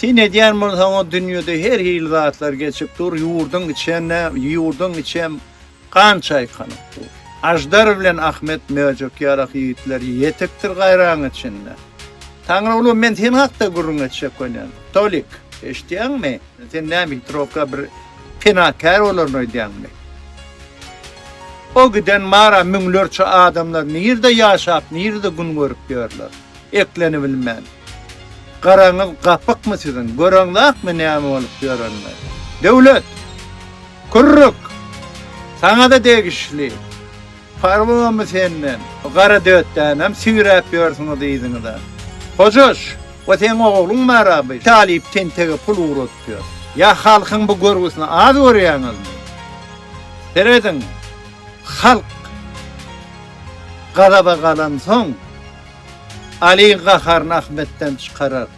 Syn edýän bolsaňyz dünýede her hili zatlar geçip dur, ýurduň içende, ýurduň içem gan çaýkanyp dur. Aždar bilen Ahmet möjek ýalak ýigitler ýetikdir gaýraň içinde. Taňryguly men sen hakda gürrüň etjek bolýan. Tolik, eşidýäňmi? Sen näme hitrowka bir penakär bolaryn öýdýäňmi? O giden mara müňlerçe adamlar nirde ýaşap, nirde gün görüp ýörler? Eklenibilmän. Garaňyz gapykmy siziň? Göreňzakmy näme bolup ýörenini? Döwlet! Kürrük! Saňa-da degişli. Parwamy senden? O gara dötdänem süýräp ýörsüňiz yzyňyza. Hojaş! O seň ogluň bar-a bi, talyp tentege pul ugradyp ýör. Ýa halkyň bu görgüsini az görýäňizmi? Serediň, halk gazaba galansoň, Alyň gaharyny Ahmetden çykarar.